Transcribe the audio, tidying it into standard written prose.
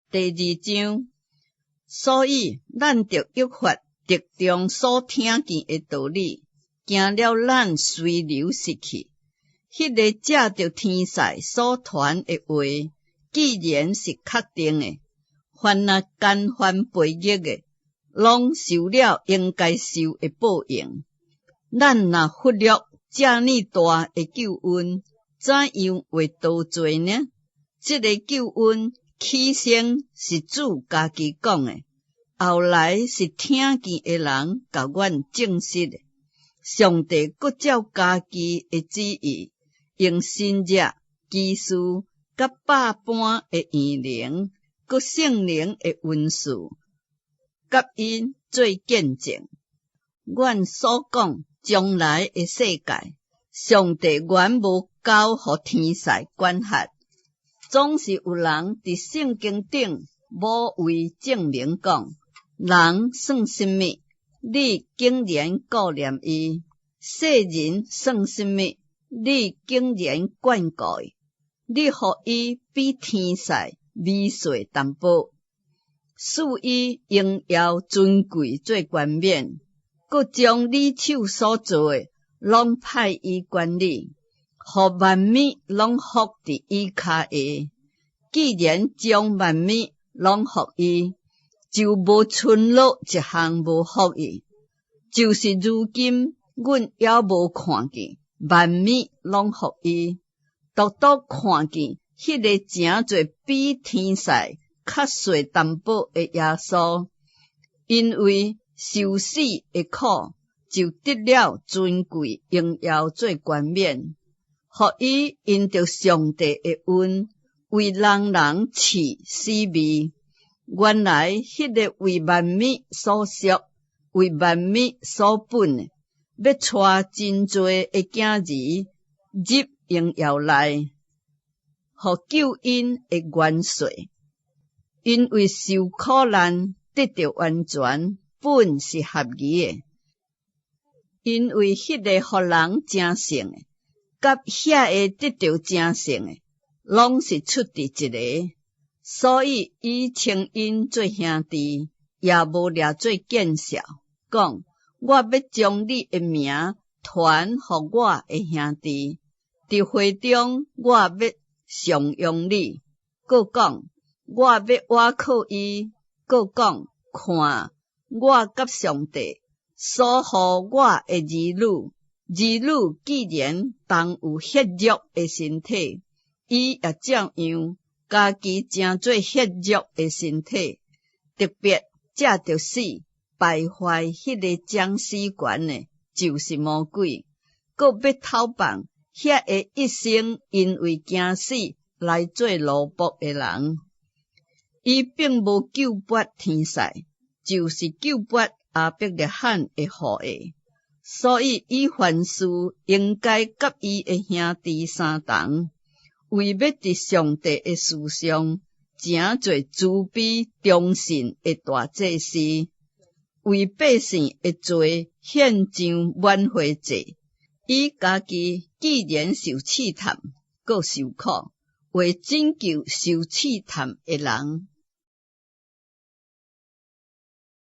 第二章，所以咱著越發著重所聽見的道理，驚了咱隨流失去。彼个藉著天使所傳的話，既然是確定的，凡若干犯背逆的，攏受了應該受的報應。咱若忽略遮爾大的救恩，怎樣會逃罪呢？這个救恩起先是主家己講的，後來是聽見的人共阮證實的。上帝閣照家己的旨意，用神蹟、奇事、佮百般的異能，閣聖靈的恩賜，佮𪜶做見證。阮所講將來的世界，上帝原無交予天使管轄，總是有人佇聖經頂無為證明講，人算啥物？你竟然顧念伊；世人算啥物？你竟然眷顧伊？你予伊比天使微細淡薄，賜伊榮耀尊貴做冠冕，閣將你手所造的攏派伊管理，予萬物攏伏佇伊跤下。既然將萬物攏予伊，就無賰落一項無予伊。就是如今，阮猶無看見萬物攏予伊，獨獨看見彼个成做比天使較細淡薄的耶穌，因為受死的苦，就得了尊貴榮耀做冠冕，予伊因著上帝的恩，為人人試死味。原來彼个為萬物所屬、為萬物所本的，欲帶真濟的囝兒入榮耀內，予救𪜶的元帥，因為受苦難得著完全，本是合宜的。因為彼个予人成聖的，佮遐个得著成聖的，攏是出佇一个，所以伊稱𪜶做兄弟，也無掠做見笑，講，我欲將你的名傳予我的兄弟，佇會中我欲頌揚你。閣講，我欲倚靠伊。閣講，看，我佮上帝所予我的兒女，兒女既然同有血肉的身體，伊也照樣家己成做血肉的身體，特別藉著死敗壞彼个掌死權的，就是魔鬼，閣欲敨放遐个一生因為驚死來做奴僕的人。伊並無救拔天使，就是救拔亞伯拉罕的後裔，所以伊凡事應該佮伊的兄弟相同，為欲佇上帝的事上成做慈悲忠信的大祭司，為百姓的罪獻上挽回祭。伊家己既然受試探，閣受苦，為拯救受試探的人。